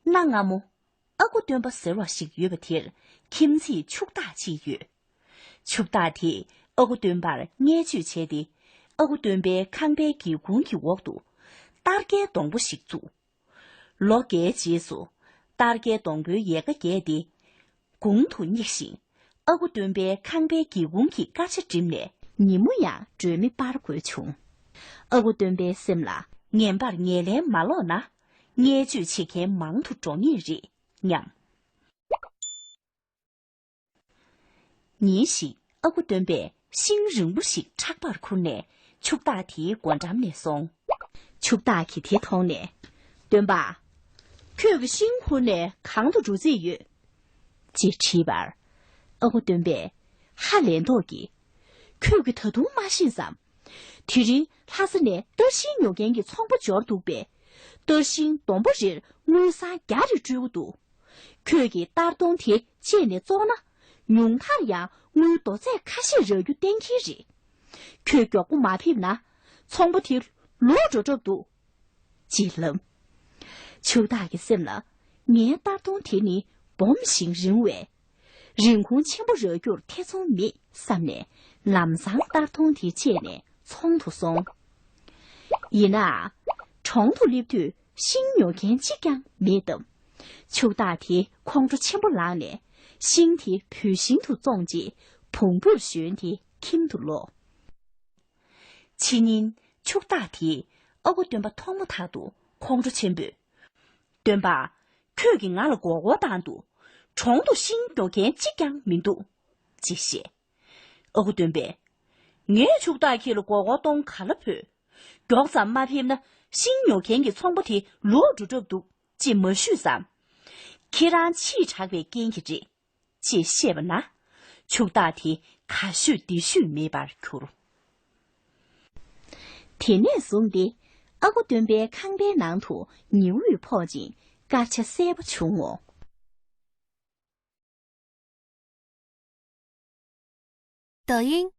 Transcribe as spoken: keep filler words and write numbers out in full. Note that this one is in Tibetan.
གནའ་སྔ་མོ། ཨ་ཁུ་སྟོན་པ་ཟེར་བ་ཞིག་ཡོད་པ་དེར་ཁྱིམ་མཚེས་ཕྱུག་བདག་ཅིག་ཡོད། ཕྱུག་བདག་དེས་ཨ་ཁུ་སྟོན་པར་བརྙས་བཅོས་བྱས་ཏེ། ཨ་ཁུ་སྟོན་པའི་ཁང་པའི་སྒེའུ་ཁུང་གི་འོག་ཏུ་སྟར་ཀའི་སྡོང་པོ་ཞིག་བཙུགས། ལོ་འགའི་རྗེས་སུ་སྟར་ཀའི་སྡོང་པོའི་ཡལ་ག་རྒྱས་ཏེ། དགུང་དུ་བསྙེགས་ཤིང་། ཨ་ཁུ་སྟོན་པའི་ཁང་པའི་སྒེའུ་ཁུང་གི་དཀར་ཆ་བསྒྲིམས་ནས། ཉིན་མོ་ཡང་སྒྲོན་མེ་སྤར་དགོས་བྱུང་། ཨ་ཁུ་སྟོན་པའི་སེམས་ལ། ངན་པར་ངན་ལན་མ་སློག་ན། བརྙས་བཅོས་བྱེད་མཁན་མང་དུ་འགྲོ་ངེས་རེད་སྙམ། ཉིན་ཞིག་ཨ་ཁུ་སྟོན་པས་ཤིང་རིང་པོ་ཞིག་ཕྲག་པར་ཁུར་ནས་ཕྱུག་བདག་དེའི་སྒོ་འགྲམ་ནས་སོང་། ཕྱུག་བདག་གིས་དེ་མཐོང་ནས། སྟོན་པ། ཁྱོད་ཀྱིས་ཤིང་ཁུར་ནས་གང་དུ་འགྲོ་རྩིས་ཡོད། ཅེས་དྲིས་པར། ཨ་ཁུ་སྟོན་པས་ཧ་ལས་མདོག་གིས། ཁྱོད་ཀྱིས་ད་དུང་མ་ཤེས་སམ། དེ་རིང་ལྷ་ས་ནས་སྟར་ཤིང་ཉོ་མཁན་གྱི་ཚོང་པ་འབྱོར་འདུག་པས། སྟར་ཤིང་སྡོང་པོ་རེར་དངུལ་སྲང་བརྒྱ་རེ་སྤྲོད་ཀྱི་འདུག་ཁྱོད་ཀྱིས་སྟར་སྡོང་དེ་བཅད་ནས་བཙོངས་ན། ཉུང་མཐར་ཡང་དངུལ་རྡོ་ཚད་ཁ་ཤས་རག་རྒྱུ་གཏན་འཁེལ་རེད། ཁྱོད་མགྱོགས་པོ་མ་ཕེབས་ན། ཚོང་པ་དེ་ལོག་འགྲོ་གྲབས་འདུག་ཅེས་ལབ། ཕྱུག་བདག་གི་སེམས་ལ། ངའི་སྟར་སྡོང་དེ་ནི་སྦོམ་ཞིང་རིང་བས། རིན་གོང་ཆེན་པོ་རག་རྒྱུར་ཐེ་ཚོམ་མེད་བསམ་ནས། ལམ་སང་སྟར་སྡོང་དེ་བཅད་ནས་ཚོང་དུ་སོང་། ཡིན་ནའང་། གྲོང་དུ་སླེབས་དུས་ཤིང་ཉོ་མཁན་གཅིག་ཀྱང་མེད་སྟབས། ཕྱུག་བདག་དེ་ཁོང་ཁྲོ་ཆེན་པོ་ལངས་ནས། ཤིང་དེ་བུད་ཤིང་དུ་བཙོངས་རྗེས། བོང་བུར་ཞོན་ཏེ་ཁྱིམ་དུ་ལོག་ཕྱི་ཉིན་ཕྱུག་བདག་དེས་ཨ་ཁུ་སྟོན་པ་མཐོང་མ་ཐག་ཏུ་ཁོང་ཁྲོ་ཆེན་པོས། སྟོན་པ། ཁྱོད་ཀྱིས་ང་ལ་མགོ་སྐོར་བཏང་འདུག་གྲོང་དུ་ཤིང་ཉོ་མཁན་གཅིག་ཀྱང་མི་འདུག་ཅེས་བཤད། ཨ་ཁུ་སྟོན་པས། ངས་ཕྱུག་བདག་ཁྱེད་ལ་མགོ་སྐོར་གཏོང་ག་ལ་ཕོད། མགྱོགས་ཙམ་མ་ཕེབས་ན་ཤིང་ཉོ་མཁན་གྱི་ཚོང་པ་དེ་ལོག་འགྲོ་གྲབས་འདུག་ཅེས་མ་ཞུས་སམ། ཁྱེད་རང་ཕྱིས་དྲགས་པའི་རྐྱེན་གྱིས་རེད། ཅེས་བཤད་པ་ན། ཕྱུག་བདག་དེ་ག་ཤོད་འདི་ཤོད་མེད་པར་གྱུར། དེ་ནས་བཟུང་སྟེ། ཨ་ཁུ་སྟོན་པའི་ཁང་པའི་ནང་དུ་ཉི་འོད་ཕོག་ཅིང་སྐར་ཆ་གསལ་པོ་བྱུང་ངོ་།抖音